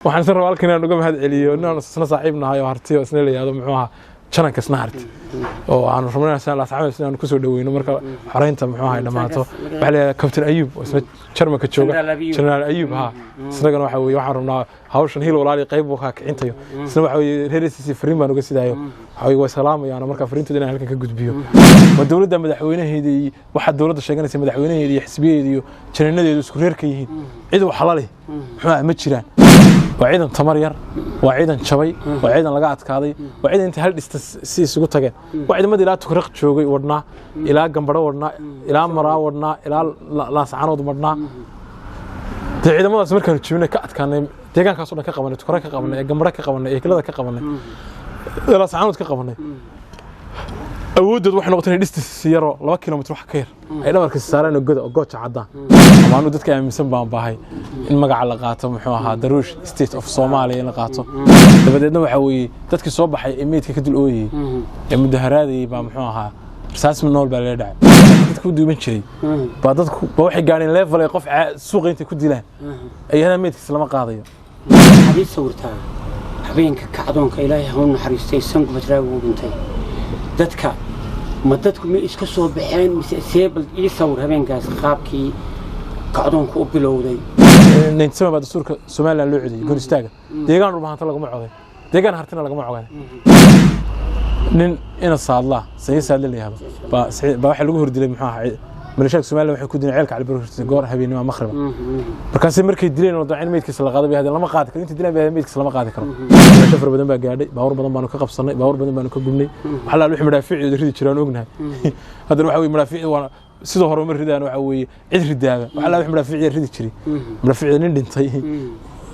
Waxaan isna rabaa halkan inaan uga mahad celiyo inaan isna saaxiib nahay oo Harti oo isna la yihahdo, muxuu ahaa, jananka isna Harti oo aanu rabnaa Laascaanood isna aanu kusoo dhaweyno marka xoreynta, muxuu ahaa, dhamaato. Waxaa la yihahdaa Captain Ayub oo isna Jarmalka jooga. Jenaraal Ayub, ha. Isnagana waxa weeye waxaan rabnaa hawshan Hiil Walaali qayb buu kaa kicintayo. Isna waxa weeye reer SSC fariin baan uga sidaayo. Waxa weeye way salaamayaan marka fariintooda inaan halkan ka gudbiyo. Waa dowladda madaxweynaheeda iyo waxaa dowladda sheeganaysa madaxweynaheeda iyo xisbiyeeda iyo jananadeedu isku reerka yihiin. Cid wax la leh, muxuu ah, ma jiraan. Waa ciidan tamar yar, waa ciidan jabay, waa ciidan laga adkaaday, waa ciidan inta hal dhista si isugu tageen. Waa ciidamadii ilaa Tukraq joogay wadhnaa, ilaa Gambadho wadhnaa, ilaa Maraa wadhnaa, ilaa Laascanood madhnaa. Dee ciidamadaas markaanu jibinay, ka adkaanay, deegaankaas o dhan ka qabanay, Tukraq ka qabanay, ee Gambadho ka qabanay, ee Kilada ka qabanay, ee Laascanood ka qabanay, awooddood waxay noqotay inay distance yaroo 2 kilomitr wax ka yar ay dhabarka saaraan oo goda oo Gooja Caddaan. Ama anu dadka aaminsan baan bahay in magaca la qaato, muxuu ahaa, Daruush State of Somalia in la qaato. Dabadeedna waxa weeye dadkii soo baxay ee meydka ka dul ooyayey ee mudaharaadayey baa, muxuu ahaa, rasaas nool baa lala dhacay. Dadka u duuban jiray baa dadku ba waxay gaadheen level ay qof suuqa intay ku dilaan ay yidhahdaan meydkiisa lama qaadayo. Waxaad ii sawirtaa habeenka kacdoonka. Ilaahay ha u naxariistay Sangub Hadraawi uu dhintay. Dadka ma dadku ma iska soo baxeen mise see? Bal ii sawir habeenkaas qaabkii kacdoonku u bilowday. 97 baa dastuurka Somaliland loo codeeyey goon istaaga. Deegaan Dhulbahanta laguma coday, deegaan Hartina lagama codan. Nin ina Saadlaa, Saciid Saadle la yihahdo, baa baa waxaa lagu hordilay, muxuu ahaa, maleeshiyaadka Somaliland waxay ku dileen ceelka Cali Barre goor habeenimo maqriba. Markaasi markay dileen oo dacin meydkiisa la qaaday bay hadeen lama qaadi karo. Inta dileen bay hadeen meydkiisa lama qaadi karo. Meesha fara badan baa gaadhay, baabuur badan baanu ka qabsanay, baabuur badan baanu ka gubnay. Waxa la wixii madaafiicdooda ridi jiraan ognahay. Haddana waxa weye madaafiicda waa sidoo hore uma ridaan. Waxa weeye cid ridaaba waxa la wixii madaafiicda ridi jiray, madaafiicda nin dhintay,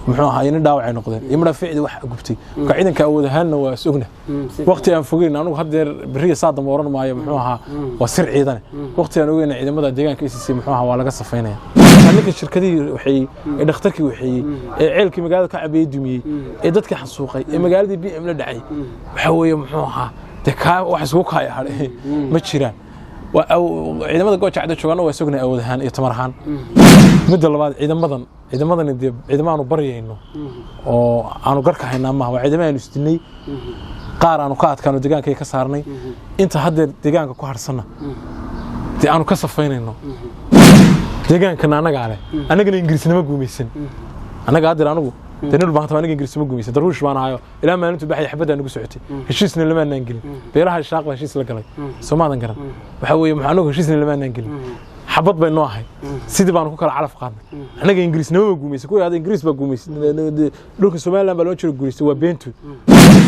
muxuu ahaa, nin dhaawacay noqdeen iyo madaafiicdii wax gubtay. Marka ciidanka awood ahaanna waa is ogna. Waqti aan fogeyn, anugu haddeer beriya saa dambe oran maayo, muxuu ahaa, waa sir ciidane. Waqti aan ogeyna ciidamada deegaanka SSC, muxuu ahaa, waa laga safaynaya. Ninka shirkadihii waxeeyey, ee dhakhtarkii waxeeyey, ee ceelkii magaalada ka cabeeyey dumiyey, ee dadkii xasuuqay, ee magaaladii BM la dhacay, waxa weeye, muxuu ahaa, dee kaa wax isugu kaaya hadhay ma jiraan. Ciidamada Gooja Cadda joogaana waa isogna awood ahaan iyo tamar ahaan. Midda labaad, ciidamadani dee ciidamo aanu baryayno oo aanu garka haynaa maaha. Waa ciidamo aanu isdilnay, qaar aanu ka adkaano deegaankay ka saarnay, inta haddeer deegaanka ku harsanna dee aanu ka safaynayno. Deegaankana annagaa leh, annagana Ingiriisnimo guumaysan. Annaga haddeer anigu dee nin Dhulbahanta, aniga Ingiriisnimo guumaysan, Darwiish baan ahayo. Ilaa maalintu baxay xabaddaa nagu socotay, heshiisna lamaanaan gelin. Beelaha Shaaq baa heshiis la galay, soomaadan garan. Waxa weeye anagu heshiisna lamaanaan gelin, xabad bay noo ahay, sidii baanu ku kala calaf qaadnay. Annaga Ingiriisnimo ma guumaysan. Kuwii hadda Ingiriis baa guumaysay dhulka Somaliland baa loo jiro guulaystay, waa beentood.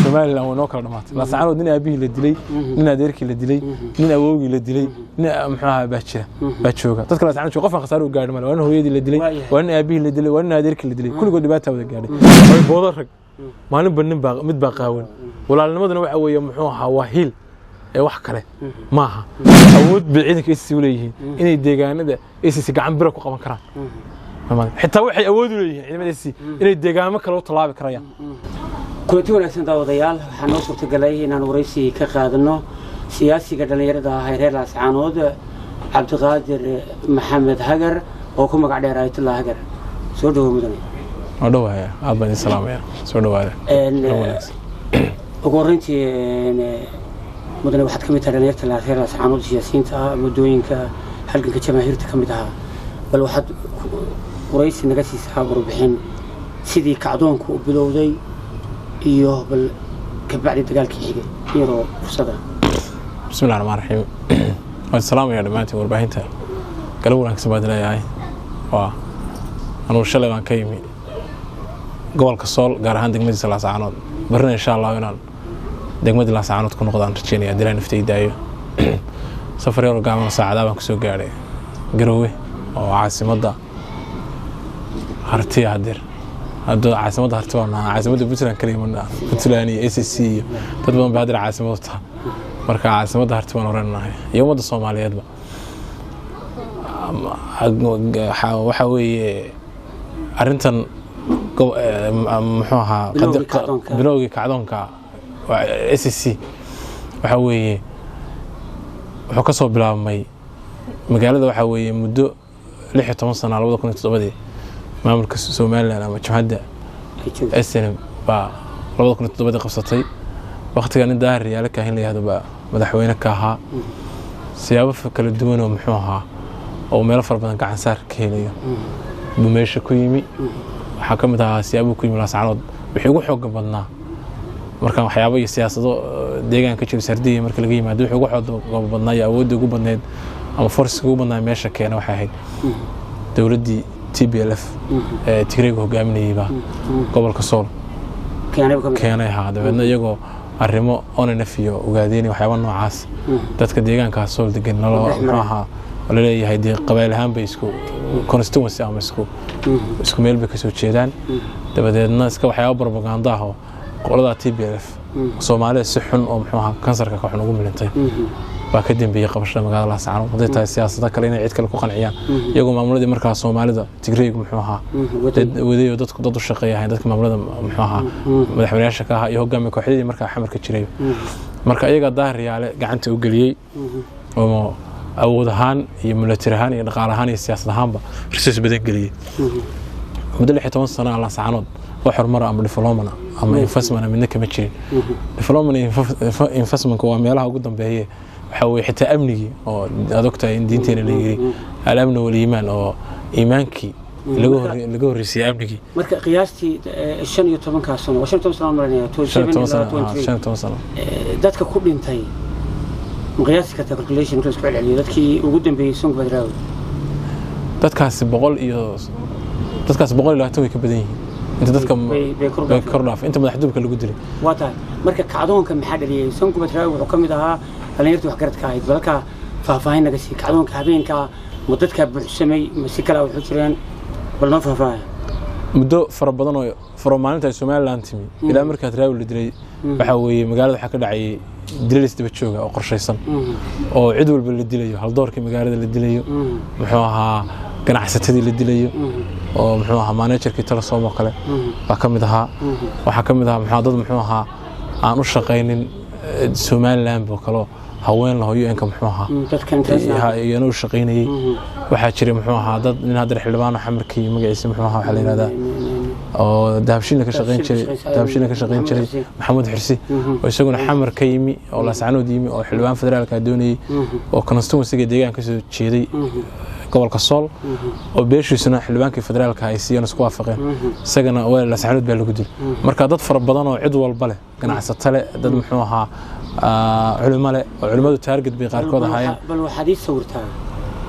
Somaliland way noo kala dhamaatay. Laascaanood nin aabihii la dilay, nin adeerkii la dilay, nin awowgii la dilay, nin, muxuu ahaa, baa jira, baa jooga. Dadka Laascaanood jooga qofkan khasaare u gaadhi male. Waa nin hooyadii la dilay, waa nin aabihii la dilay, waa nin adeerkii la dilay, kulligood dhibaataa wada gaadhay. Way boodo rag maalinba nin baa mid baa qaawan. Walaalnimaduna waxa weeye, muxuu ahaa, waa hiil ee wax kale maaha. Awood bay ciidanka SSC u leeyihiin inay deegaanada SSC gacan bira ku qaban karaan. Xitaa waxay awood u leeyihiin ciidamada SSC inay deegaamo kale u tallaabi karayaan. Kulanti wanaagsan daawadayaal, waxaa noo suurtagalay inaan waraysi ka qaadano siyaasiga dhallinyarada ah ee reer Laascaanood, Cabdiqaadir Maxamed Hagar oo ku magac dheer Ayatullah Hagar. Soo dhawo, mudane. Waa dhawaaya, aad baan idin salaamaya, soo dhawaada. Ugu horreyntii, mudane, waxaad ka mid tahay dhalinyarta reer Laascaanood, siyaasiyiinta ah, muddooyinka halganka jamaahiirta ka mid ahaa. Bal waxaad waraysi naga siisaa warbixin sidii kacdoonku u bilowday iyo bal kabacdi dagaalkii xigay iyadoo fursada. Bismillahi raxmaan raxiim. Waan salaamaya dhammaantiin warbaahinta, galab wanaagsan baad leeyahay. Waa anugu shalay baan ka yimi gobolka Sool, gaar ahaan degmadiisa Laascaanood. Barrina insha Allahu inaan degmadii Laascaanood ku noqdaan rajeynaya haddii Ilahay naftay daayo. Safar yaroo gaaban, saacadaa baan kusoo gaadhay Garoowe oo caasimadda Hartiya. Hadeer hadda caasimadda Harti baan nahaa, caasimadda Puntland kaliya ma naha. Puntland iyo SSC iyo dad badan ba hadeer caasimad u taha. Marka caasimadda Harti baan horen nahay iyo ummadda Soomaaliyeedba. Waxa weeye arrintan, muxuu ahaa, bilowgii kacdoonka SSC waxa weeye wuxuu ka soo bilaabmay magaalada. Waxaa weeye muddo 16 sana, 2007-dii, maamulka Somaliland ama jabhadda Ay joogtay. SNM baa 2007-dii qabsatay. Waqtigaa nin Daahir Riyaale Kaahin la yihahdo baa madaxweyne ka ahaa. Siyaabo kala duwan oo muxuu ahaa oo meelo fara badan gacan saar ka helayo buu meesha ku yimi. Waxaa ka mid ahaa siyaabuu ku yimi Laascanood wixii ugu xooga badnaa markaan waxyaabo iyo siyaasado deegaanka jiro sardiya marka laga yimaado, wixii ugu xooga badnaa iyo awooddii ugu badneyd ama force-iga ugu badnaa meesha keena waxay ahayd dowladdii TPLF ee Tigreega hogaaminayay baa gobolka Sool keenay ka mid ah. Keenay haa. Dabeedna iyagoo arrimo ONLF iyo Ogaadeen iyo waxyaaba noocaas dadka deegaankaas Sool degan naloo Dhex muxuu maray. ahaa laleeyahay dee qabayl ahaan bay isku constituency ama isku meel bay kasoo jeedaan. Dabadeedna iska waxyaaba propaganda ah oo qoladaa TPLF Soomaalida si xun oo muxuu ahaa kansarka ka xun ugu milintay baa ka dambeeyey qabashada magaalada Laascaanood. Hadday tahay siyaasado kale inay cid kale ku qanciyaan, iyagoo maamuladii markaa Soomaalida Tigreygu muxuu ahaa waday. Dad wadayo dadku dad u shaqeeya ahayn, dadka maamulada muxuu ahaa madaxweynayaasha ka ahaa iyo hogaamiye kooxyadii markaa xamarka jiray. Marka iyagaa Daahir Yaale gacanta u geliyey oo awood ahaan iyo military ahaan iyo dhaqaale ahaan iyo siyaasad ahaanba resource badan geliyey. Muddo 16 sano ah Laascaanood wax horumar ama development ama investment midna kama jirin. Development iyo investment waa meelaha ugu dambeeye. Waxaa weeye xitaa amnigii oo aad ogtahay in diinteena la yiri al-amnu wal-iimaan, oo iimaankii laga horreysiyey amnigii. Marka qiyaastii 15-kaa sano, waa 15 sano maranaya, 15 sano. 27. 15 sano. Dadka ku dhintay ma qiyaasi kartaa, calculation marka la isku celceliyo, dadkii ugu dambeeyey Songo Badraawi? Dadkaasi boqol iyo dadkaasi 120 way ka badan yihiin inta dadka bay kor bay dhaafeen. Kor dhaafay inta madax duubka lagu dilay. Waa tahay. Marka kacdoonka maxaa dhaliyey? Songo Badraawi wuxuu ka mid ahaa dhallinyartii waxgaradka ahayd. Balka faahfaahin naga sii kacdoonka habeenka. Ma dadkaa buuxsamay, ma si kale waxu jireen? Bal noo faahfaahaya. Muddo fara badan oo faro maalinta ay Somaliland timi ilaa markaa Traawil la dilay, waxaa weeye magaalada waxaa ka dhacayay dilal isdaba jooga oo qorshaysan oo cid walba la dilayo, haldoorkii magaalada la dilayo, muxuu ahaa ganacsatadii la dilayo, oo muxuu ahaa manager-kii Telesom oo kale baa ka mid ahaa. Waxaa ka mid ahaa muxuu dad muxuu ahaa aan u shaqaynin Somaliland oo kale, haween laho UN-ka muxuu ahaa dadka international iyana u shaqaynayay. Waxaa jiray muxuu ahaa dad nin hadda xildhibaan oo xamarkii magaciisa muxuu ahaa waxaa la yidhahdaa oo Dahabshiilna ka shaqayn jiray, Dahabshiilna ka shaqayn jiray, Maxamuud Xirsi, oo isaguna xamar ka yimi oo Laascanood yimi oo xildhibaan federaalka doonayay oo constituency-ga deegaanka kasoo jeeday gobolka Sool, oo beeshiisuna xildhibaankii federaalka ay siiyeen isku waafaqeen, isagana waa Laascanood baa lagu dilay. Marka dad fara badan oo cid walba leh, ganacsato leh, dad muxuu ahaa culimo leh, oo culimmadu target bay qaarkood ahaayeen. Bal waxaad ii sawirtaa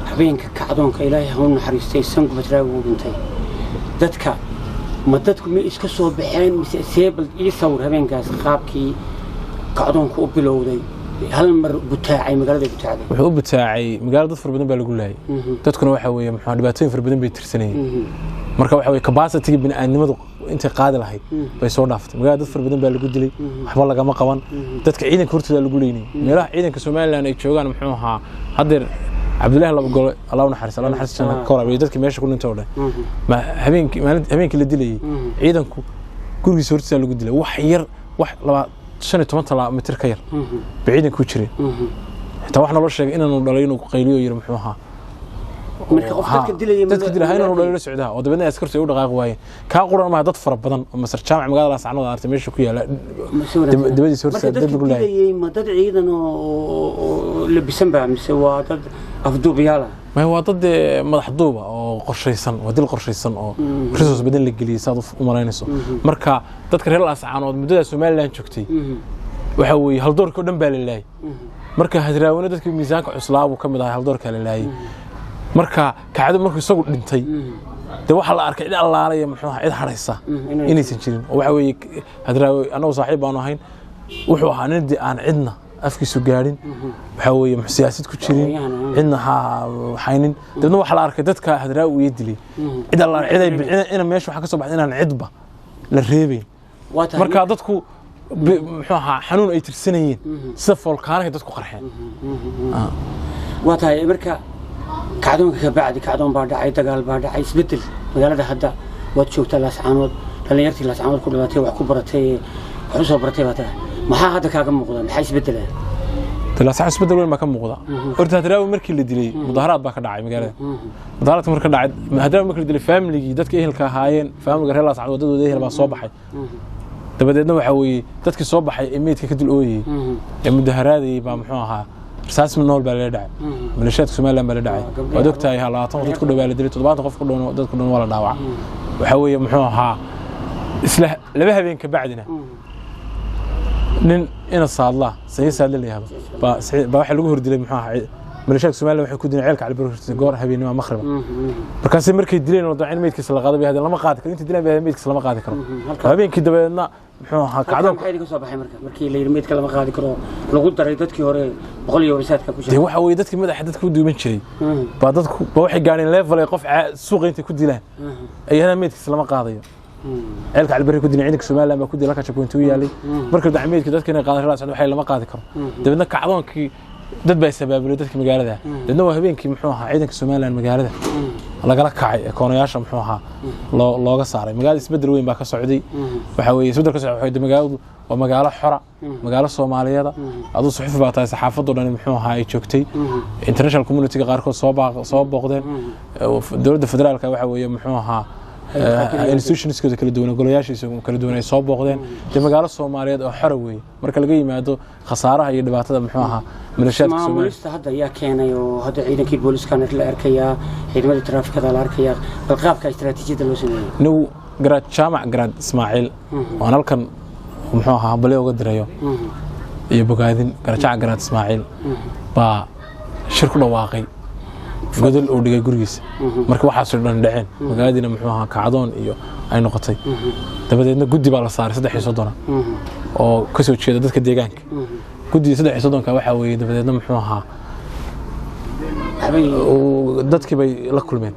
habeenka kacdoonka. Ilaahay ha u naxariistay Sangu Badraawi uu dhintay. Dadka ma dadku ma iska soo baxeen mise see? Bal ii sawir habeenkaas qaabkii kacdoonku u bilowday, hal mar butaacay magaalada, butaacday. Wuxuu u butaacay magaalada dad fara badan baa lagu laayay. Dadkuna waxa weeye muxuu dhibaatooyin fara badan bay tirsanayeen. Marka waxa weeye capacity bini'aadnimadu intay qaadi lahayd bay soo dhaaftay. Magaalada dad fara badan baa lagu dilay, waxba lagama qaban. Dadka ciidanka hortooda lagu leynayay meelaha ciidanka Somaliland ay joogaan. Muxuu ahaa haddeer Cabdullaahi Laba Gole, Allah u naxariis, Allah naxariis janna ka waraabiyo, dadkii meesha ku dhintay oo dhan ma habeenkii, maalin habeenkii la dilayay ciidanku gurigiisa hortiisa lagu dilay. Wax yar, wax laba 15 mitir ka yar bay ciidanku u jireen. Xitaa wax naloo sheegay inaanu dhalay inuu qayliyo yiri muxuu ahaa Marka qof dadka dilaya dadka dilaya inaanu dhalay la socdaa oo dabeedna askartu ay u dhaqaaqi waayeen. Kaa quran maaha, dad fara badan oo Masar Jaamac magaalada Laascanood artay meesha ku yaala dabadiisa hortiisa marka dad dadka lagu laayay. Dilayay ma dad ciidan oo labisan baa mise waa dad afduubyaal ah? Ma waa dad dee madax duuba oo qorshaysan, waa dil qorshaysan oo resource badan la geliyey saad u malaynayso. Marka dadka reer Laascaanood muddadaa Somaliland joogtay waxa weeye haldoorkii oo dhan baa la laayay. Marka Hadraawina dadkii miisaanka cuslaa buu ka mid ahaa, haldoorkaa la laayay. Marka kacdo markuu isagu dhintay dee waxaa la arkay cid allaalaya muxuu ahaa cid haraysa inaysan jirin. Oo waxa weeye Hadraawi annagu saaxiib baanu ahayn, wuxuu ahaa nin dee aan cidna afkiisu gaadhin, waxaa weeye siyaasad ku jirin, cidna ha haynin. Dabna waxaa la arkay dadka Hadraawi iyo dilay cid alla cid ay ina meesha waxaa ka soo baxday inaan cidba la reebayn. Waa tahay. Marka dadku muxuu ahaa xanuun ay tirsanayeen sida foolkaanahay dadku qarxeen. Waa tahay. Marka kacdoonka ka bacdi kacdoon baa dhacay, dagaal baa dhacay, isbedel magaalada. Hadda waad joogtaa Laascaanood, dhallinyartii Laascaanood ku dhalatay, wax ku baratay, wax u soo baratay baa tahay. Maxaa hadda kaaga muuqda? Maxaa isbedelaya? Laascaanood isbedel weyn baa ka muuqda. Horta Hadraawi markii la dilay mudaharaad baa ka dhacay magaalada. Mudaharaadka marka dhacay, Hadraawi markii la dilay, faamiligii dadka ehelka ahaayeen, faamiliga reer Laascaanood, wadadooda ehel baa soo baxay. Dabadeedna waxaa weeye dadkii soo baxay ee meydka ka dul ooyayey ee mudaharaadayey baa muxuu ahaa rasaas nool baa lala dhacay, maleeshiyaadka Somaliland baa la dhacay. Waad ogtahay, 20 qof dad ku dhow baa la dilay, 70 qof ku dhow dad ku dhow waa la dhaawacay. Waxaa weeye muxuu ahaa isla 2 habeen ka bacdina nin ina saadlaa, Saciid Saadle la yihahdo, baa waxaa lagu hordilay muxuu ahaa maleeshiyaadka Somaliland. Waxay ku dileen ceelka Cali Barre goor habeenimo maqriba. Markaasay markay dileen oo dacin meydkiisa la qaaday bay hadeen lama qaadi karo. Intii dileen bay hadeen meydkiisa lama qaadi karo. Habeenkii dabadeedna muxuu ahaa kacdoon maxay ka soo baxay marka markii la yiri meydka lama qaadi karo, lagu daray dadkii hore 100 iyo wisaadka ku jiray? Waxa weeye dadkii madaxa dadka u duuban jiray baa dadku ba waxay gaareen level ay qof suuqa intay ku dilaan ay hadaan meydkiisa lama qaadayo. Ceelka Cali Barre ku dilay, ciidanka Somaliland baa ku dilay halka checkpoint u yaalay. Markii dacay meydka dadka inay qaadaan raas waxay lama qaadi karo. Dabeedna kacdoonkii dad baa sabaabulay dadka magaalada. Dabeedna waa habeenkii muxuu ahaa ciidanka Somaliland magaalada lagala kacay ee koonayaasha muxuu ahaa looga saaray. Magaalada isbedel weyn baa ka socday. Waxa weeye isbedel ka socday waxa magaaladu waa magaalo xora, magaalo Soomaaliyeed. Aduu suxufi baa tahay, saxaafadoo dhan muxuu ahaa ay joogtay, international community-ga qaarkood soo booqdeen, dowladda federaalka waxa weeye muxuu ahaa institutionskooda kala duwan, golayaashiisa kala duwan ay soo booqdeen. Dee magaalo Soomaaliyeed oo xora weeye marka laga yimaado khasaaraha iyo dhibaatada muxuu ahaa maleeshiyaadka Soomaaliya. Maamulista hadda ayaa keenay oo hadda ciidankii booliskana la arkayaa, ciidamadii taraafikada la arkayaa, bal qaabka istiraatiijiyadda loo sameeyey? Anigu Garaad Jaamac Garaad Ismaaciil waan halkan muxuu ahaa hambalyo uga dirayo iyo bogaadin. Garaad Jaamac Garaad Ismaaciil baa shir ku dhawaaqay, godol uu dhigay gurigiisa marka waxaasoo dhan dhaceen, magaaladiina muxuu ahaa kacdoon iyo ay noqotay. Dabadeedna guddi baa la saaray 33 oo ka soo jeeda dadka deegaanka. Guddiga 33-ka waxaa weeye dabadeedna muxuu ahaa dadkii bay la kulmeen.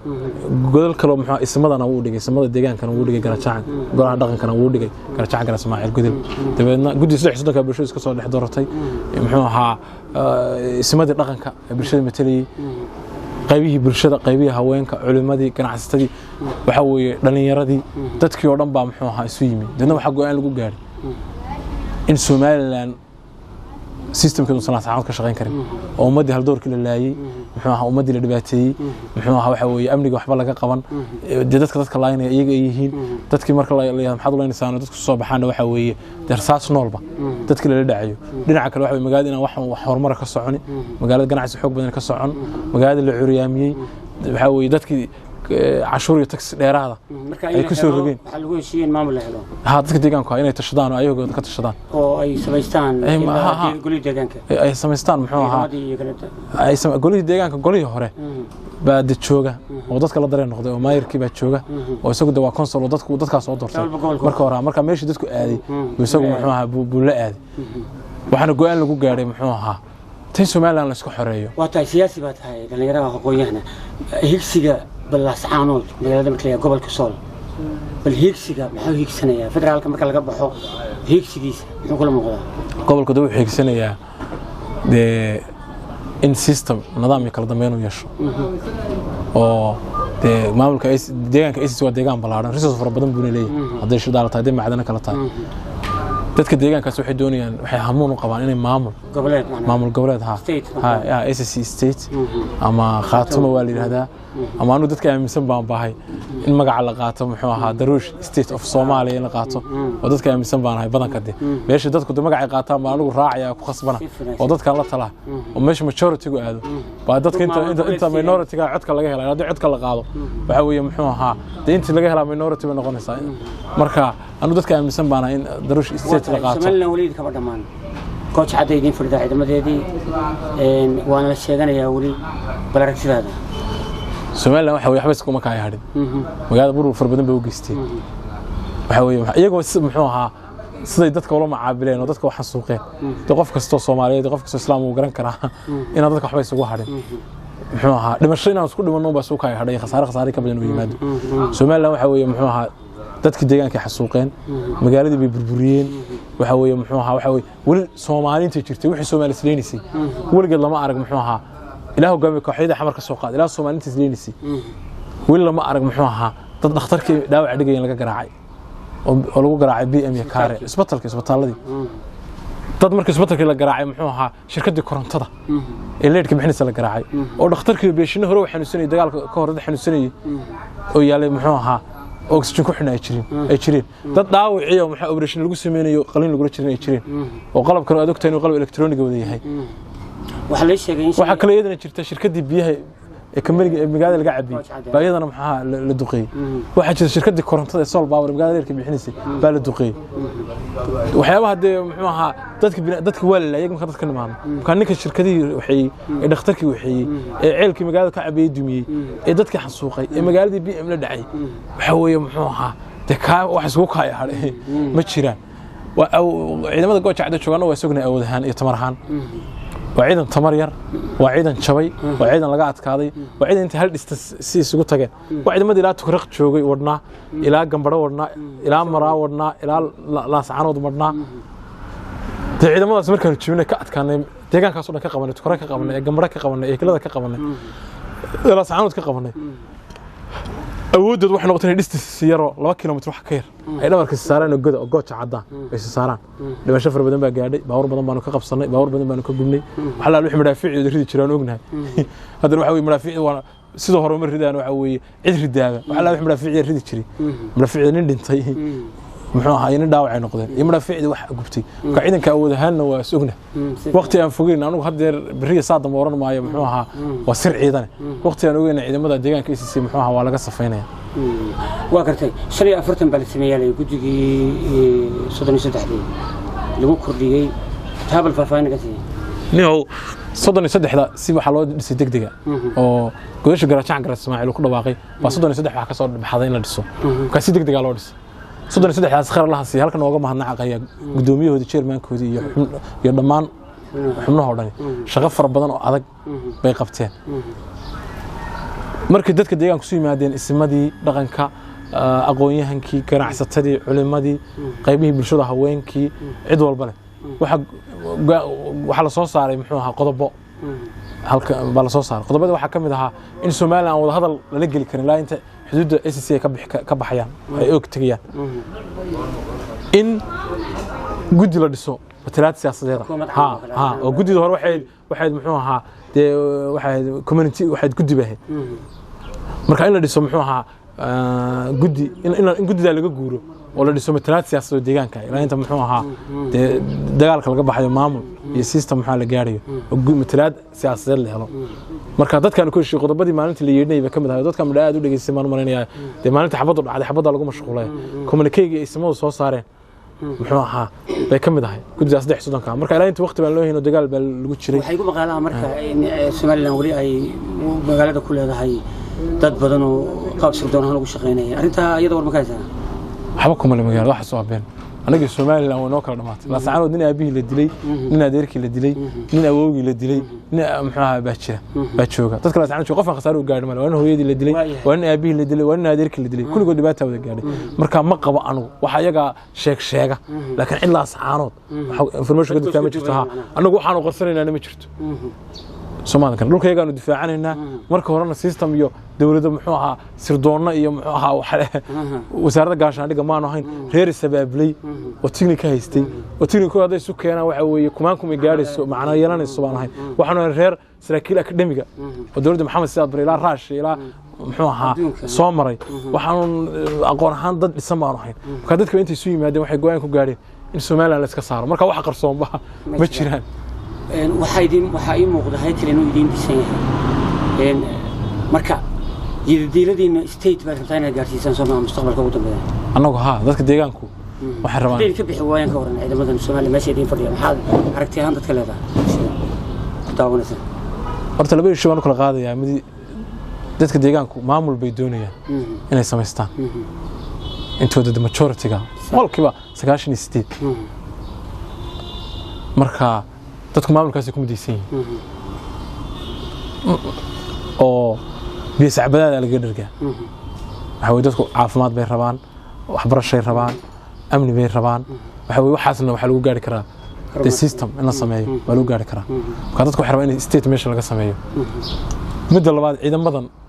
Godol kaloo muxuu ismadana wuu dhigay, ismada deegaankana wuu dhigay, Garajacan golaha dhaqankana wuu dhigay Garajacan Gara Ismaaciil godol. Dabadeedna guddiga 33-ka bulshada iska soo dhex dooratay muxuu ahaa ismadii dhaqanka ee bulshada matalayay, qaybihii bulshada, qaybihii haweenka, culimadii, ganacsatadii, waxa weeye dhallinyaradii, dadkii oo dhan baa muxuu ahaa isu yimi. Dabeedna waxaa go'aan lagu gaadhay in Somaliland systemkeedu uusan Laascaanood ka shaqayn karin oo ummaddii haldoorkii la laayey, muxuu ahaa ummaddii la dhibaateeyey, muxuu ahaa waxa weeye amniga waxba laga qaban, dee dadka laaynaya iyaga ay yihiin. Dadkii marka la yidhahdo maxaad u leynaysaan, dadku soo baxaana waxa weeye dee rasaas noolba dadkii lala dhacayo. Dhinaca kale waxa weye magaalada inaan wax horumara ka soconi, magaalada ganacsi xoog badan ka socon, magaalada la curyaamiyey, waxa weeye dadkii cashuur iyo tax dheeraada ay ku soo rogeen. Waxaa lagu heshiiyey in maamul la helo. Ha, dadka deegaanku inay tashadaan oo ayagooda ka tashadaan oo ay samaystaan golihii deegaanka, ay samaystaan muxuu ahaa ay golihii deegaanka. Golihii hore baa de jooga oo dadka la dareen noqday oo maayirkii baa jooga oo isagu de waa consul oo dadku dadkaas soo doortay marka hore. Marka meeshii dadku aaday buu isagu muxuu ahaa buu la aaday. Waxaana go'aan lagu gaadhay muxuu ahaa tan Somaliland la isku xoreeyo. Waa tahay, siyaasi baa tahay, dhallinyarada aqoon-yahana. Higsiga bal Laascaanood magaalada marka la gobolka Sool, bal higsiga muxuu higsanayaa federaalka marka laga baxo? Higsigiisa muxuu kula muuqdaa? Gobolka wuxuu higsanayaa dee in system, nidaam iyo kala dambeyn u yeesho oo dee maamulka deegaanka ICC waa deegaan ballaaran, resource fara badan buuna leeyahay, hadday shidaal tahay, hadday macdano kala tahay. Dadka deegaankaas waxay doonayaan, waxay hamuun u qabaan inay maamul goboleed, maamul goboleed, ha ha SSC state ama Khaatumo waa la yidhahdaa, ama anigu dadka aaminsan baan bahay in magaca la qaato muxuu ahaa Daruush State of Somalia in la qaato, oo dadka aaminsan baan ahay badanka. De meesha dadku de magacay qaataan baan anigu raacaya ku khasbana oo dadkan la talaa oo meesha majority-gu aado baa dadka inta minority-ga codka laga helaa. Haddii codka la qaado waxa weeye muxuu ahaa dee intii laga helaa minority bay noqonaysaa. Marka anigu dadka aaminsan baan ahay in Daruush State la qaato. Somaliland weligeed kama dhammaan, gooja cadda idiin fadhidaa ciidamadeedii, waana la sheeganayaa weli. Bal aragtidaada? Somaliland waxa weye waxba iskuma kaaya hadhin, magaalada burbur fara badan bay u geysteen. Waxa weeye iyagoo muxuu ahaa siday dadka ula macaabileen oo dadka waxaan suuqeen, dee qof kastoo Soomaaliyeed, qof kastoo Islaam uu garan karaa inaan dadka waxba isugu hadhin. Muxuu ahaa dhimasho inaan isku dhimanno baa isugu kaaya hadhay, khasaare khasaare ka badan uu yimaado. Somaliland waxa weeye muxuu ahaa dadkii deegaanka xasuuqeen, magaaladii bay burburiyeen. Waxa weeye muxuu ahaa waxa weeye weli Soomaaliinta jirtay wixii Soomaali isleynaysay weligeed lama arag. Muxuu ahaa ilaah hogaamiye kooxyada xamar ka soo qaad ilaah Soomaaliinta isleynaysay weli lama arag. Muxuu ahaa dad dhakhtarkii dhaawac dhigayeen laga garaacay oo lagu garaacay BM iyo kaare isbitaalka, isbitaaladii. Dad markii isbatalkii la garaacay, muxuu ahaa, shirkaddii korontada ee leedhka bixinaysa la garaacay, oo dhakhtarkii beeshino hore u xanuunsanayay, dagaalka ka hor dad xanuunsanayay oo yaalay, muxuu ahaa, oxygen ku xidhna ay jireen, dad dhaawacii oo maxaa operation lagu sameynayo, qalin lagula jirin ay jireen, oo qalabkan aad ogtahay inuu qalab elektarooniga wada yahay. Waxaa la sheegay in Waxaa kaloo iyadana jirta shirkaddii biyaha ee kambaniga ee magaalada laga cabiyey baa iyadana maxaa la duqeeyey. Waxaa jirta shirkaddii korontada ee Sol Power magaalada leerka bixinaysay baa la duqeeyey. Waxyaabaha dee, muxuu ahaa, dadka dadka waa la laayay. Marka dadka nimaadno, marka ninka shirkadihii waxeeyey, ee dhakhtarkii waxeeyey, ee ceelkii magaalada ka cabiyey dumiyey, ee dadkii xasuuqay, ee magaaladii BM la dhacay, waxa weeye, muxuu ahaa, dee kaa wax isugu kaaya hadhay ma jiraan. Ciidamada Gooja Cadda joogaana waa isaguna awood ahaan iyo tamar ahaan waa ciidan tamar yar, waa ciidan jabay, waa ciidan laga adkaaday, waa ciidan intay hal dhista si isugu tageen. Waa ciidamadii ilaa Tukraq joogay wadhnaa, ilaa Gambadho wadhnaa, ilaa Maraa wadhnaa, ilaa Laascanood wadhnaa. Dee ciidamadaas markaanu jibinay, ka adkaanay, deegaankaas oo dhan ka qabanay, Tukraq ka qabanay, ee Gambadho ka qabanay, ee Kilada ka qabanay, ee Laascanood ka qabanay, awooddood waxay noqotay inay distance yaroo 2 kilomitir wax ka yar ay dhabarka saaraan oo goda oo Gooja Cadda ay saaraan. Dhimasho fara badan baa gaadhay, baabuur badan baanu ka qabsanay, baabuur badan baanu ka gubnay. Waxa la wixii madaafiicdooda ridi jiraan ognahay. Haddana waxa weeye madaafiicda waa sidoo hore uma ridaan, waxa weeye cid ridaaba waxa la wixii madaafiicda ridi jiray, madaafiicda nin dhintay, muxuu ahaa, nin dhaawacay noqdeen iyo madaafiicdii wax gubtay. Marka ciidanka awood ahaanna waa is ognahay. Waqti aan fogeyn, anigu haddeer beriya saa dambe oran maayo, muxuu ahaa, waa sir ciidane, waqti aan ogeyn ciidamada deegaanka SSC, muxuu ahaa, waa laga safaynaya. Waa gartay. 45 baa la sameeyay guddigii 33-dii lagu kordhiyey, taabal faahfaahin ka siiyey. Ninow, 33-da si waxaa loo dhisay degdega oo godasha Garajacan Garas Ismaaciil uu ku dhawaaqay baa 33 waxaa ka soo baxday in la dhiso. Markaa si degdega loo dhisay 33-daas. Khayr Allaha siiya, halkan nooga mahadnaqaya gudoomiyahoodii, chairmankoodii iyo dhammaan xubnahoo dhani. Shaqo fara badan oo adag bay qabteen. Markii dadka deegaanka ku yimaadeen, ismadii dhaqanka, aqoon-yahankii, ganacsatadii, culimadii, qaybihii bulshada, haweenkii, cid walba leh, waxaa la soo saaray, muxuu ahaa, qodobo halka baa la soo saaray. Qodobada waxaa ka mid ahaa in Somaliland aan wada hadal lala geli karin ilaa inta xuduudda SSC ay ka baxayaan, ay og tegayaan, in guddi la dhiso matalaad siyaasadeeda ha ha oo guddida hore waxay, muxuu ahaa, dee waxay community waxay guddi bay ahayd. Marka in la dhiso, muxuu ahaa, guddi in guddidaa laga guuro oo la dhiso matalaad siyaasadeed oo deegaanka ilaa inta, muxuu ahaa, dee dagaalka laga baxayo, maamul iyo system maxaa la gaarayo oo matalaad siyaasadeed la helo. Marka dadkaan ku heshiiyey qodobadii maalintii la yeedhinayay bay ka mid ahay. Dadka midha aad u dhegeystay maan malaynayaa. Dee maalinta xabaddu dhacday xabadda lagu mashquulay, communique-ga ay ismadu soo saareen, muxuu ahaa, bay ka mid ahay guddidaa 33-ka. Marka ilaa inta waqti baan loo hayno, dagaal baa lagu jiray. Waxay igu maqaalaha marka in Somaliland weli ay magaalada ku leedahay dad badan oo qaab sirdoon ahaan ugu shaqeynaya. Arrintaa iyada war ma ka haysaa? Waxba kuma le magaalada, waxaas waa been. Anagii Somaliland way noo kala dhamaatay. Laascaanood nin aabihii la dilay, nin adeerkii la dilay, nin awowgii la dilay, nin, muxuu ahaa, baa jira, baa jooga. Dadka Laascaanood jooga qofkan khasaare u gaadhi male. Waa nin hooyadii la dilay, waa nin aabihii la dilay, waa nin adeerkii la dilay, kulligood dhibaataa wada gaadhay. Marka ma qabo anigu waxa iyagaa sheeg sheega, laakiin cid Laascaanood waxa information ka dirtaa ma jirto. Ha, anagu waxaanu qarsanaynaa ma jirto. Soomaalida kale dhulka iyagaanu difaacanaynaa. Marka horena system iyo dowladda, muxuu ahaa, sirdoonna iyo, muxuu ahaa, wasaaradda gaashaandhigga maanu ahayn. Reer isabaablay oo tigni ka haystay oo tignikooda hadday isu keenaan, waxa weeye kumaan kumay gaadhayso, macna yeelanayso baan ahayn. Waxaanu ahayn reer saraakiil akademiga oo dowladda Maxamed Siyaad Bare ilaa Raash ilaa, muxuu ahaa, soo maray. Waxaanu aqoon ahaan dad dhisan baanu ahayn. Marka dadka intay isu yimaadeen waxay go'aan ku gaadheen in Somaliland la iska saaro. Marka wax qarsoonba ma jiraan. Waxaa ii muuqda haykel inuu idiin dhisan yahay. Marka jidadiiladiina state baad rabtaa inaad gaarsiisaan, soo maa, mustaqbalka ugu dambeeya? Annagu haa, dadka deegaanku waxay rabaan Hadday ka bixi waayaan, ka waran ciidamadan Soomaaliya meesha idiin fadhiya, maxaad aragti ahaan dadka leedahay ku daawanaysa? Horta laba issue baan u kala qaadayaa. Mid, dadka deegaanku maamul bay doonayaan inay samaystaan intooda, the majority-ga, 98%. Marka dadku maamulkaasay ku midaysan yihiin oo biyo sacbadaada lagaga dhargaa. Waxa weye dadku caafimaad bay rabaan, waxbarashay rabaan, amni bay rabaan. Waxa weye waxaasna waxaa lagu gaari karaa the system in la sameeyo waa lagu gaari karaa. Marka dadku waxay rabaan in state meesha laga sameeyo. Midda labaad,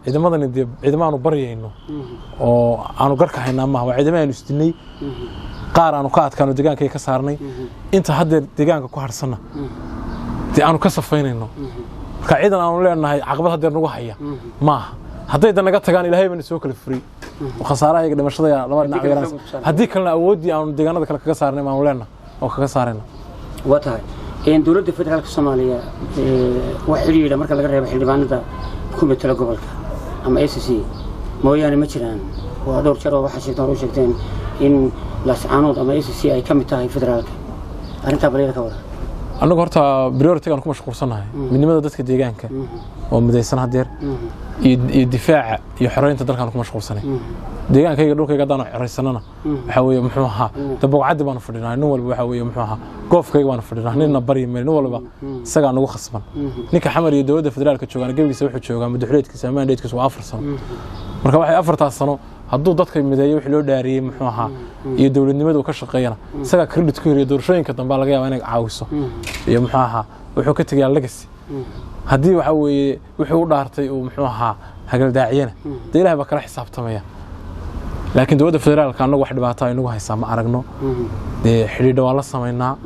ciidamadani dee ciidamo aanu baryayno oo aanu garka haynaa maaha, waa ciidamo aanu isdilnay. Qaar aanu ka adkaano deegaankay ka saarnay, inta haddeer deegaanka ku harsanna dee aanu ka safaynayno. Marka ciidan aanu leenahay caqabad haddeer nagu haya maaha. Hadday da naga tagaan, Ilaahay bana soo kala furiyey oo khasaaraha iyaga dhimashada laba dhinac yaranaysa. Haddii kalena awooddii aanu deegaanada kale kaga saarnay baanu leenahay oo kaga saarayna. Waa tahay. Dowladda federaalka Soomaaliya wax xidhiidha, marka laga reebo xildhibaanada ku metela gobolka ama SSC mooyaane, ma jiraan. Waa dhowr jeer oo waxaa sheegteen, hore u sheegteen in Laascaanood ama SSC ay ka mid tahay federaalka. Arrintaa balyada ka wada. Annagu horta priority aan ku mashquulsannahay midnimada dadka deegaanka oo midaysan haddeer iyo difaaca iyo xoreynta dalkaan ku mashquulsanay. Deegaankayga, dhulkayga haddaan xoreysanana, waxaa weeye muxuu ahaa de bogcaddi baanu fadhinaa. Nin walba waxaa weeye muxuu ahaa goofkayga baanu fadhinaa, ninna baryi mayno, nin walba isagaa nagu khasban. Ninka Xamar iyo dowladda federaalka joogaan gebigiisa wuxuu joogaa madaxweydkiisa, mandatekiisa waa 4 sano. Marka waxay 4taas sano hadduu dadka mideeyo wixii loo dhaariyey muxuu ahaa iyo dowladnimada uu ka shaqeeyana, isagaa credit ku heliyo. Doorashooyinka dambe laga yaabaa inay caawiso iyo muxuu ahaa wuxuu ka tegayaa legacy. Haddii waxa weeye wuxuu u dhaartay uu muxuu ahaa hagaldaaciyana, dee Ilahay baa kala xisaabtamaya. Laakiin dowladda federaalka annagu wax dhibaato ay nagu haysaa ma aragno. Dee xidhiidha waa la samaynaa.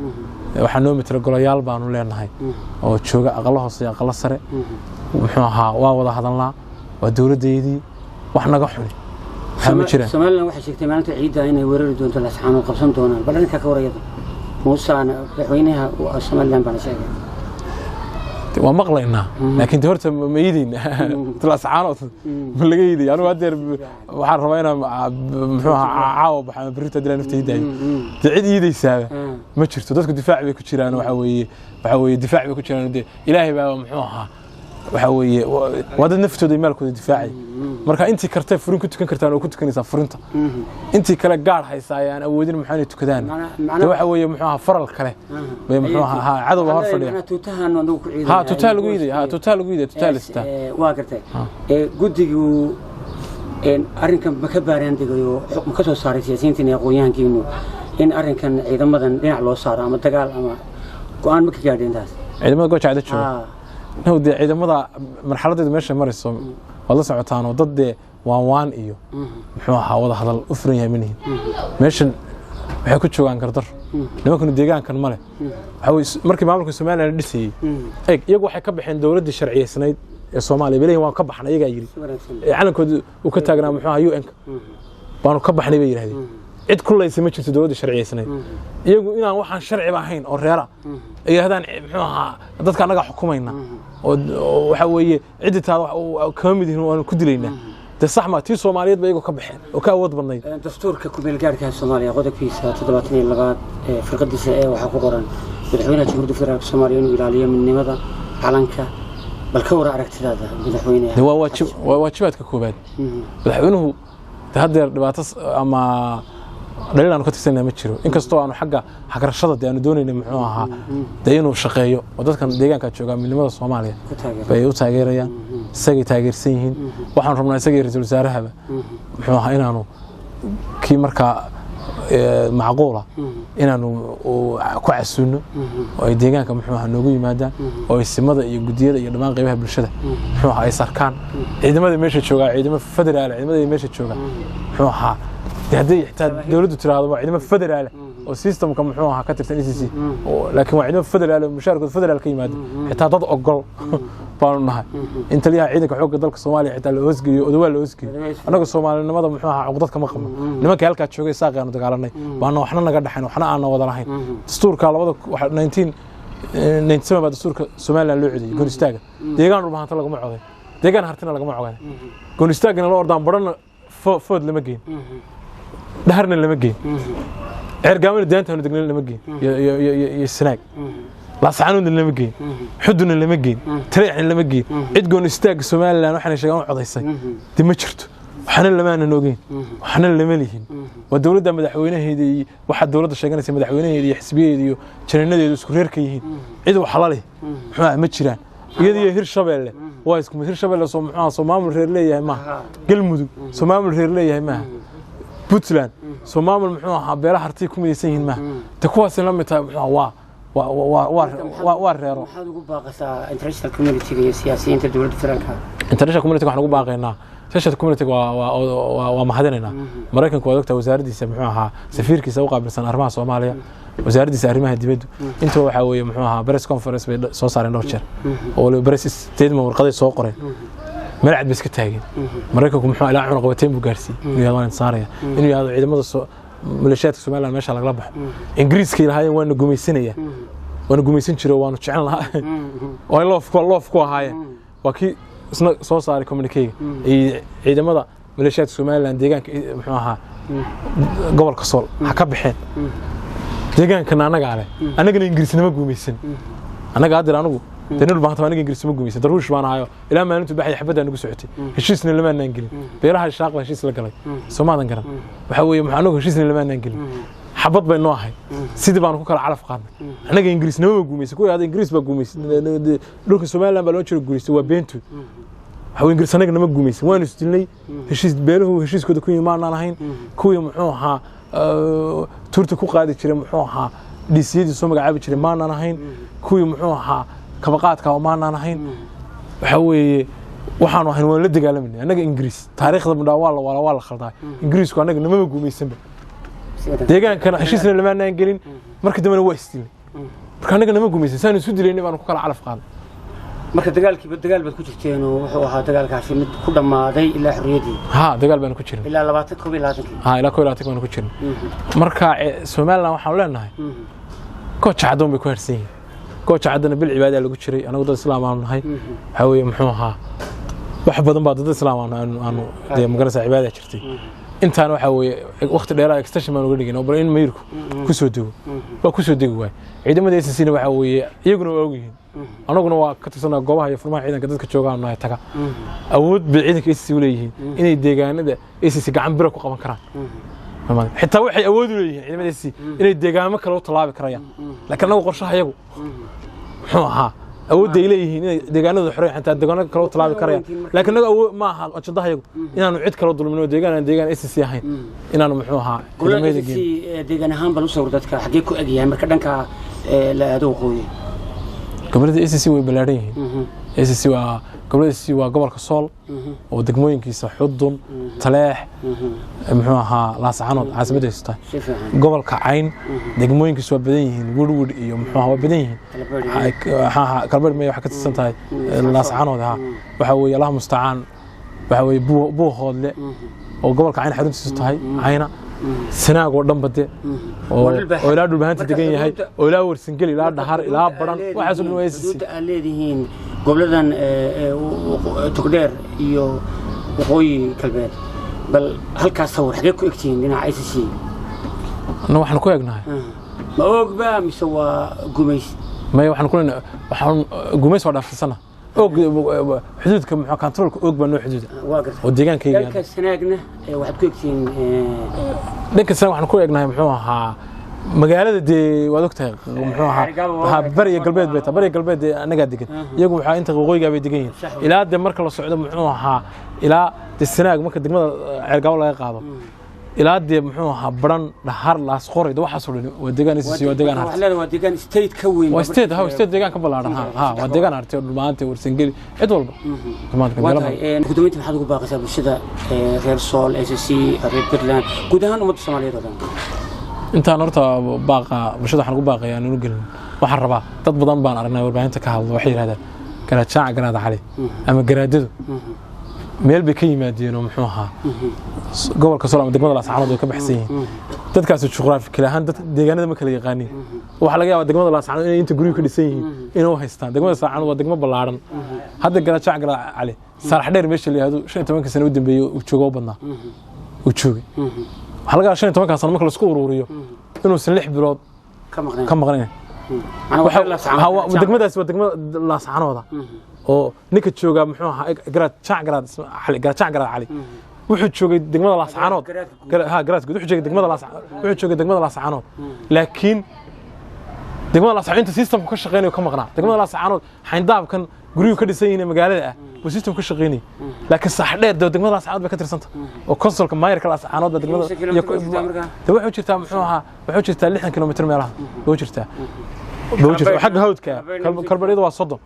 Waxaa noo metela golayaal baanu leenahay oo jooga aqalo hoose iyo aqalo sare. Muxuu ahaa waa wada hadalnaa, waa dowladdeydii. Wax naga xuni waxaa ma jiraan. Somaliland waxay sheegtay maalinta ciidda inay weerari doonto Laascaanood, qabsan doonaan. Bal arrinkaa ka warayada. Muusaan madaxweynaha Somaliland baana sheegay. Waa maqlaynaa, laakiin de horta ma iideyna Laascaanood? Ma laga iiday? Anigu haddeer waxaan rabaa inaan muxuu ahaa caawa baxa ama berrito haddii nafta iidaayo. Dee cid iideysaaba ma jirto. Dadku difaac bay ku jiraan. Waxaa weeye difaac bay ku jiraan. Dee Ilaahay baa muxuu ahaa waxaa weeye waa dad naftooda iyo maalkooda difaacay. Marka intii kartay furin ku tukan kartaan oo ku tukanaysaa furinta. Intii kale gaar haysaa ayaan awoodin muxuu inay tukadaan. De waxa weeye muxuu ahaa faral kale bay muxuu ahaa cadow baa hor fadhiya. Tuutahan anagu ku ciidanaa. Ha, tuutaha lagu iiday. Ha, tuutaha lagu iiday, tuutaha la sitaa. Waa gartay. Guddigu arrinkan ma ka baaraan degayo, ma ka soo saaray siyaasiyiintiin iyo aqoon-yahankiinu in arrinkan ciidamadan dhinac loo saaro ama dagaal ama go-aan ma ka gaadheen taas? Ciidamada gooja cada jooga no, dee ciidamada marxaladeedu meesha marayso waad la socotaan oo dad dee waan waan iyo muxuu ahaa wada hadal u furan yahay manihin. Meeshan waxay ku joogaan gardar nimankanu, deegaankan male. Waxa weye markii maamulka Somaliland la dhisayey, eeg, iyagu waxay ka baxeen dowladdii sharciyeysnayd ee Soomaaliya. Belehin waan ka baxnay iyagaa yidhi. Ee calankooda uu ka taagnaa muxuu ahaa UN-ka baanu ka baxnay bay yidhahdeen. Cid kullaysa ma jirto dowladda sharciyeysnayd. Iyagu inaan waxaan sharciba ahayn oo reera ay yidhahdaan muxuu ahaa dadka annagaa xukumayna oo waxa weeye ciddii taada kama mid yihiin waanu ku dilaynaa. Dee sax ma tii Soomaaliyeed ba iyagu ka baxeen oo ka awood badnayd. Dastuurka ku-meelgaarka Soomaaliya qodobkiisa 72aad ee firqadiisa ee waxaa ku qoran madaxweynaha Jamhuuriyadda Federaalka Soomaaliya inuu ilaaliyo midnimada calanka. Bal ka wara aragtidaada madaxweynaha. Dee waa waajib, waa waajibaadka koobaad madaxweynuhu. De haddeer dhibaato ama dhaliil aanu ka tirsanayna ma jiro, inkastoo aanu xagga xagrashada dee aanu doonayna muxuu ahaa dee inuu shaqeeyo oo dadkan deegaanka joogaa midnimada Soomaaliya ku taageera bay u taageerayaan, isagay taageersan yihiin. Waxaan rabnaa isagay ra-iisul wasaarahaba muxuu ahaa inaanu kii markaa macquula inaanu ku casuuno oo ay deegaanka muxuu ahaa noogu yimaadaan oo ay simada iyo guddiyada iyo dhammaan qaybaha bulshada muxuu ahaa ay sarkaan ciidamada meesha joogaa, ciidamo federaal, ciidamada meesha jooga muxuu ahaa dee hadday xitaa dowladdu tiraahdo waa ciidamo federaal oo systemka muxuu ahaa ka tirsan ECC, laakiin waa ciidamo federaal oo mushaarkooda federaal ka yimaado. Xitaa dad ogol baanu nahay in taliyaha ciidanka xoogga dalka Soomaaliya xitaa la hoosgeeyo, Odawaa la hoosgeeyo. Annaga Soomaalinimada muxuu ahaa cuqdad kama qabno. Nimanka halkaa joogay saaqi aanu dagaalanay baana waxna naga dhaxayn, waxna aana wada lahayn. Dastuurka labada 1997 baa dastuurka Somaliland loo codeeyey goon istaaga. Deegaan Dhulbahanta lagama coday, deegaan Hartina lagama coday. Goon istaagana la ordaan badhana Food lama geyn, Dhaharna lama geyn, Ceergaamana deegaantaanu degna lama geyn, iyo Sanaag. Laascaanoodna lama geyn, Xuduna lama geyn, Taleexna lama geyn. Cid goon istaagga Somaliland waxaana sheegaan u codaysay dee ma jirto. Waxna lamaanan ogeyn, waxna lama lihin. Waa dowladda madaxweynaheeda iyo waxaa dowladda sheeganaysa madaxweynaheeda iyo xisbiyeeda iyo jananadeedu isku reerka yihiin. Cid wax la leh muxuu ah ma jiraan. Iyada iyo Hirshabeelle waa isku mid. Hirshabeelle soo muxuu ah soo maamul reer leeyahay maaha. Galmudug soo maamul reer leeyahay maaha. Puntland soo maamul muxuu ahaa beelaha Hartiga ku midaysan yihiin maaha. De kuwaasay la mid tahay muxuu ahaa waa reero. Maxaad ugu baaqasaa international community-ga iyo siyaasiyiinta dowladda federaalka? International community waxaan ugu baaqaynaa International community waa mahadinaynaa. Maraykanku waad ogtaa, wasaaraddiisa, muxuu ahaa, safiirkiisa u qaabilsan arrimaha Soomaaliya, wasaaraddiisa arrimaha dibaddu, intuba waxaa weeye, muxuu ahaa, press conference bay soo saareen dhowr jeer oo waliba press statement, warqaday soo qoreen, meel cad bay iska taageen. Maraykanku muxuu ilaa cunaqabateyn buu gaarsiiyey, inuu yahdo waan saaraya, inuu yahdo ciidamada maleeshiyaadka Somaliland meesha lagala baxo. Ingiriiskay lahaayeen waana gumaysanaya, waana gumaysan jiro, waanu jecel lahaa oo ay loof ku ahaayeen, waa kii isna soo saaray communique-ga iyo ciidamada maleeshiyaadka Somaliland deegaanka, muxuu ahaa, gobolka Sool ha ka baxeen, deegaankana annagaa leh, annagana Ingiriisnimo gumaysan. Annaga haddeer anigu dee nin dhulbahanta, aniga Ingiriisnimo gumaysan, darwiish baan ahayo. Ilaa maalintuu baxay xabaddaa nagu socotay, heshiisna lamaanaan gelin. Beelaha Shaaq baa heshiis la galay, soomaadan garan. Waxaa weeye anagu heshiisna lamaanaan gelin, xabad bay noo ahayd, sidii baanu ku kala calaf qaadnay. Annaga Ingiriisnimo ma gumaysan. Kuwii hadda Ingiriis baa gumaysan dhulka Somaliland baa loo jiro gumaystay, waa beentood. Waxa weeye Ingiriis annaga nama gumaysan, waanu isdilnay. Heshiis beeluhu heshiiskooda ku yimi maanaan ahayn. Kuwii, muxuu ahaa, tuurta ku qaadi jiray, muxuu ahaa, dhiisiyadii soo magacaabi jiray maanaan ahayn. Kuwii, muxuu ahaa, kabaqaadka oo maanaan ahayn. Waxa weeye waxaanu ahayn waan la dagaalamanay annaga Ingiriis. Taariikhda mudhaa waa la khaldaa. Ingiriisku annaga namama gumaysanba, deegaankana heshiisna lamaanaan gelin, marka dambena waa isdilnay. Marka annaga nama gumaysan, saanu isu dilaynay baanu ku kala calaf qaadnay. Marka dagaalkiiba dagaal baad ku jirteen oo wuxuu ahaa dagaalkaasi mid ku dhammaaday ilaa xorriyaddii? Ha, dagaal baanu ku jirnay. Ilaa 21-kii? Ha, ilaa 21 baanu ku jirnay. Marka Somaliland waxaanu leenahay Gooja Caddoon bay ku harsan yihiin. Gooja Caddana bil cibaadaa lagu jiray. Anagu dad islaam aanu nahay. Waxaa weeye, muxuu ahaa, wax badan baa dad islaam aanu dee magaranaysaa, cibaadaa jirtay intaana. Waxaa weeye waqti dheeraa extension baan uga dhigin oo bal in mayirku ku soo dego, waa ku soo degi waay. Ciidamada SSC na waxaa weeye iyaguna waa ogyihiin, anaguna waa ka tirsanaa goobaha iyo furmaha ciidanka dadka joogaan nahay taga. Awood bay ciidanka SSC u leeyihiin inay deegaanada SSC gacan bira ku qaban karaan. Xitaa waxay awood u leeyihiin ciidamada SSC inay deegaamo kale u tallaabi karayaan. Laakiin anagu qorshaha iyagu muxuu ahaa awoodda ay leeyihiin inay deegaanada xoreeyaan, xitaa deegaano kale u tallaabi karayaan, laakiin anagu awood ma aha ajandaha iyagu inaanu cid kale dulmino, deegaan aan deegaan SSC ahayn inaanu, muxuu ahaa, ciidamada geyn. Deegaan ahaan bal u sawir dadka, xaggee ku egyahay marka dhanka la aado waqooyi? Gobollada SSC way ballaaran yihiin. SSC waa gobollada SSC, waa gobolka Sool oo degmooyinkiisa Xudun, Taleex, muxuu ahaa, Laascanood caasimaddiisu tahay. Si fiican. Gobolka Cayn degmooyinkiisu waa badan yihiin, Werwer iyo muxuu ahaa, waa badan yihiin. Kalbeer may waxay ka tirsan tahay Laascanood. Ha, waxa weeye, Allaha mustacaan, waxa weeye Buuhoodle oo gobolka Cayn xaruntiisu tahay, Cayna, Sanaag oo dhan bade oo ilaa Dhulbahanta degan yahay, oo ilaa Warsangeli, ilaa Dhahar, ilaa Baran, waxaasoo dhan waa SSC. Xuduudda aad leedihiin goboladan Togdheer iyo Waqooyi Galbeed, bal halkaas sawir, xagee ku egtihiin dhinaca SSC? Anna waxaan ku egnahay Ma Oogba mise waa Gumays? Maya, waxaan ku leenahay waxaan Gumays waa dhaafsana. Og xuduudka, muxuu, controlka Og baa noo xuduuda Waa gartay. oo deegaankayga. Dhanka Sanaagna waxaad ku egtihiin? Dhanka Sanaag waxaan ku egnahay, muxuu ahaa, magaalada dee waad ogtahay, muxuu ahaa, ha, bariga galbeed bay tahay. Bariga galbeed dee annagaa degan, iyagu waxaa inta waqooyigaa bay degan yihiin. Ilaa dee marka la socdo, muxuu ahaa, ilaa dee Sanaag marka degmada Ceergaabo laga qaado ilaa dee, muxuu ahaa, Baran, Dhahar, Laasqoray, de waxaasoo dhan waa deegaan SSC, waa deegaan Harti. Waxaa leedahay waa deegaan state ka weyn. Waa state, ha, state deegaan ka ballaaran. Ha ha, waa deegaan Harti oo Dhulmaanta, Warsangeli, cid walba Dhulmaanta Waa meelo tahay. badan. Ugu dambeyntii maxaad ugu baaqaysaa bulshada reer Sool, SSC, reer Puntland, guud ahaan ummadda Soomaaliyeed oo dhan? Intaan horta baaqa bulshada waxaan ugu baaqaya aan unu gelin, waxaan rabaa dad badan baan aragnay warbaahinta ka hadlo, waxay yidhahdaan Garaad Jaaca, Garaad Cali ama garaadadu meel bay ka yimaadeen oo, muxuu ahaa, gobolka Sool ama degmada Laascaanood way ka baxsan yihiin. Dadkaasi juqraafikal ahaan dad deegaanada ma kala yaqaaniin. Waxaa laga yaabaa degmada Laascaanood inay inta guryu ka dhisan yihiin inay u haystaan. Degmada Laascaanood waa degmo ballaaran. Hadda Garaad Jaaca, Garaad Cali Saalax Dheer meesha la yihahdo 15-ka sano u dambeeyey uu joogo u badnaa uu joogay. Waxaa laga yaabaa 15-ka sano marka laisku uruuriyo inuusan 6 bilood ka maqnayn. Ka maqnayn. Macnaa waa reer Laascaanood, Garaad. Degmadaasi waa degmada Laascaanooda oo ninka jooga, muxuu ahaa, Garaad Jaac, Garaad Cali, Garaad Jaac, Garaad Cali wuxuu joogay degmada Laascaanood. Garaadka guud. Ha, garaadka guud wuxuu joogay degmada Laascaanood, wuxuu joogay degmada Laascaanood, laakiin degmada Laascaanood inta systemku ka shaqeynayo ka maqnaa. Degmada Laascaanood xayndaabkan guryuhu ka dhisan yihiin ee magaalada ah buu system ka shaqeynayay, laakiin Saaxdheer dee degmada Laascaanood bay ka tirsanta oo consolka maayarka Laascaanood baa degmada. Immisa kilomitir bay jirtaa markaa? De wuxuu jirtaa, muxuu ahaa, wuxuu jirtaa 60 kilomitir meelaha buu jirtaa, buu jirtaa xagga hawdka. Kalbaryadu waa 30.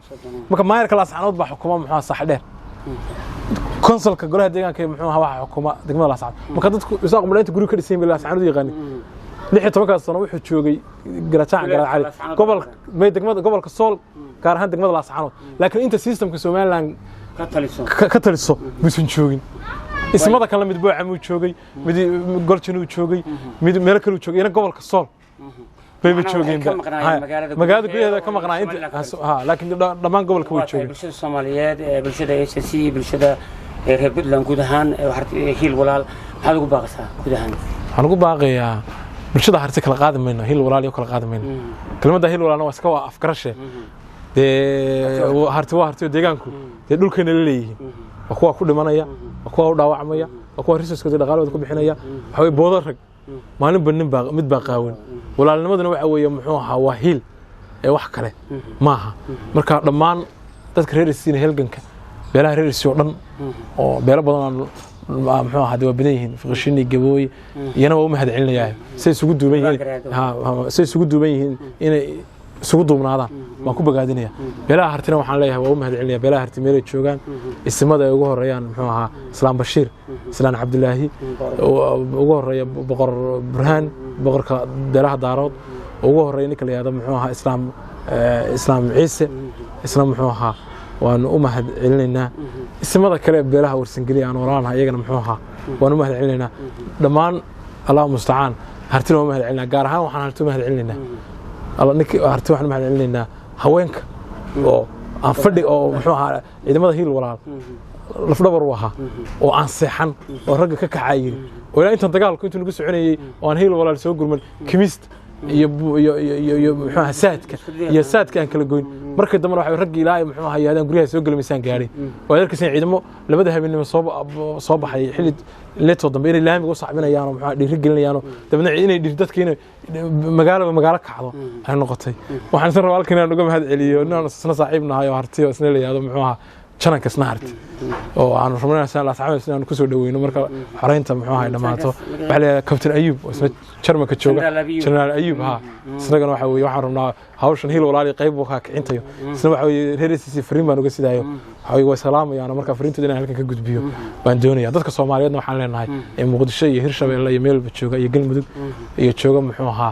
Marka maayarka Laascaanood baa xukuma, muxuu ahaa, Saaxdheer. Councilka golaha deegaanka ee muxuu ahaa waxa xukuma degmada Laascaanood. Marka dadku Isaaq mudhaynta guriga ka dhisan bay Laascaanood u yaqaanin. 16-kaas sano wuxuu joogay Garajac Garaad Cali gobol may degmada gobolka Sool, gaar ahaan degmada Laascaanood, laakiin inta systemka Somaliland ka taliso ka taliso buusan joogin. Ismada kale mid Boocamuu joogay, mid Goljanuu joogay, mid meel kaluu joogay, ina gobolka Sool bayba Macnaha waxay joogeen. ka maqnaayeen magaalada magaalada gudaheeda gudaheeda ka oo maqnaayeen. Somaliland ka taliso. Ha, laakiin dhammaan gobolka way Waa tahay. joogeen. Bulshada Soomaaliyeed ee bulshada SSC, bulshada ee reer Puntland guud ahaan ee Hiil Walaal, maxaad ugu baaqaysaa guud ahaan? Waxaan ugu baaqayaa bulshada Harti, kala qaadi mayno, Hiil Walaal iyo kala qaadi mayno. Kelmadda Hiil Walaalna waa iska waa afgarashe. Dee Harti waa Harti oo deegaanku dee dhulkayna la leeyihiin, waa kuwa ku dhimanaya, waa kuwa u dhaawacmaya, waa kuwa resourcekooda, dhaqaalahooda ku bixinaya. Waxa weye boodo rag maalinba nin baa mid baa qaawan. Walaalnimaduna waxa weeye muxuu ahaa waa hiil ee wax kale maaha. Marka dhammaan dadka reer Isiina, helganka beelaha reer Isi oo dhan oo beelo badan aan muxuu ahaa dee waa badan yihiin, Fiqishini, Gabooy, iyana waa u mahad celinayaa say isugu duuban yihiin. Ha, say isugu duuban yihiin inay isugu duubnaadaan baan ku bogaadinaya. Beelaha Hartina waxaan leeyahay waa u mahad celinaya. Beelaha Harti meelay joogaan, isimada ay ugu horeeyaan muxuu ahaa Islaan Bashiir, Islaan Cabdilaahi, ugu horeeya Boqor Burhaan, boqorka beelaha Daarood, ugu horeeya ninka la yihahdo muxuu ahaa Islaam Ciise isna muxuu ahaa waanu u mahad celinaynaa. Isimada kale ee beelaha Warsangeliya aan walaalaha iyagana muxuu ahaa waanu u mahad celinaynaa dhammaan. Allahu mustacaan. Hartina waa u mahad celinaa, gaar ahaan waxaan Harti u mahad celinaynaa alla ninkii Harti. Waxaan u mahad celinaynaa haweenka oo aan fadhi oo muxuu ahaa ciidamada Hiil Walaal lafdhabar u ahaa oo aan seexan oo ragga ka kacaa yiri oo ilaa intan dagaalku intuu nagu soconayey oo aan Hiil Walaal soo gurman kimista iyo iyo iyo iyo iyo muxuu ahaa saadka iyo saadka aan kala goyn. Markii dambena waxa raggii ilaa ay muxuu ahaa yidhahdaan guryaha soo gelmaysaan gaadhay. Waa arkaysan ciidamo labada habeenimo soo baxay xilli leetoo dambe inay laamiga u sacbinayaan oo muxuu ahaa dhiiri gelinayaan oo dabeedna inay dhiir dadka inay magaalaba magaalo kacdo ay noqotay. Waxaan isna rabaa halkan inaan uga mahad celiyo inaan isna saaxiib nahay oo Harti oo isna la yidhahdo muxuu ahaa jananka isna Harti oo aanu rabnaa Laascaanood inaan kusoo dhaweyno marka xoreynta muxuu ahay dhammaato. Waxaa la yidhahdaa Captain Ayub oo isna Jarmalka jooga. General Ayub. General Ayub, ha. Isnagana waxa weeye waxaan rabnaa hawshan Hiil Walaali qayb buu ka kicintayo. Isna waxa weeye reer SSC fariin baan uga sidaayo. Waxa weeye way salaamayaan, marka fariintooda inaan halkan ka gudbiyo baan doonayaa. Dadka Soomaaliyeedna waxaan leenahay ee Muqdisho iyo Hirshabeelle iyo meel walba jooga iyo Galmudug iyo jooga muxuu ahaa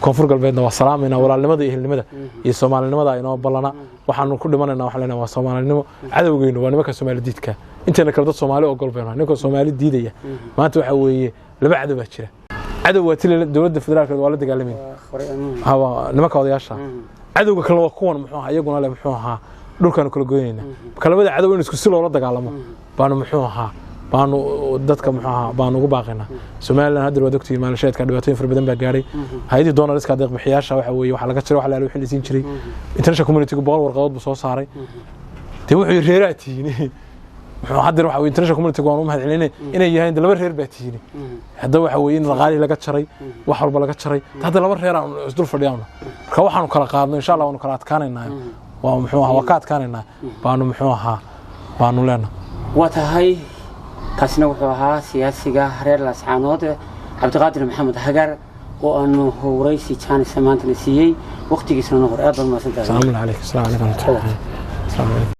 Koonfur Galbeedna waa salaamayna. Walaalnimada iyo ehelnimada iyo soomaalinimada inoo ballana. Waxaanu ku dhimanayna waxaan leenahay waa soomaalinimo. Cadowgeynu waa nimanka Soomaali diidka. Inteena kale dad Soomaali ogol baynu nahay. Ninka Soomaali diidaya maanta waxa weeye laba cadow baa jira. Cadow waa tili dowladda federaalka waa la dagaalamayna hawa nimanka odayaasha. Cadowga kale waa kuwan muxuu ahaa iyaguna le muxuu ahaa dhulkaanu kala goynaynaa. Marka labada cadow in isku si loola dagaalamo baanu muxuu ahaa baanu dadka muxuu ahaa baanu ugu baaqaynaa. Somaliland hadda waad ogtihiin maalsheedka dhibaatooyin fara badan baa gaadhay. Hay'adii donorska, deeq bixiyaasha, waxa weeye waxaa laga jiray wax laala wixii la siin jiray. International community 100 warqadood buu soo saaray. Dee wuxuu yidhi reeraa tihiin muxuu hadda waxa weeye international community waan u mahad celinay inay yahay laba reer baa tihiin. Hadda waxa weeye in dhaqaalihii laga jaray, wax walba laga jaray, hadda laba reer aan isdul fadhiyaano. Marka waxaanu kala qaadno insha Allah waanu kala adkaanaynaa, waa muxuu ahaa waa ka adkaanaynaa baanu muxuu ahaa baanu leenahay. Waa tahay. Kaasina wuxuu ahaa siyaasiga reer Laascaanood Cabdiqaadir Maxamed Hagar oo aanu waraysi jaanisa maantana siiyey waqtigiisana noqor. Aad baad mahadsantahay. Salaamu calaykum. Asalaamu calaykum waraxmatullahi. Asalaamu calaykum.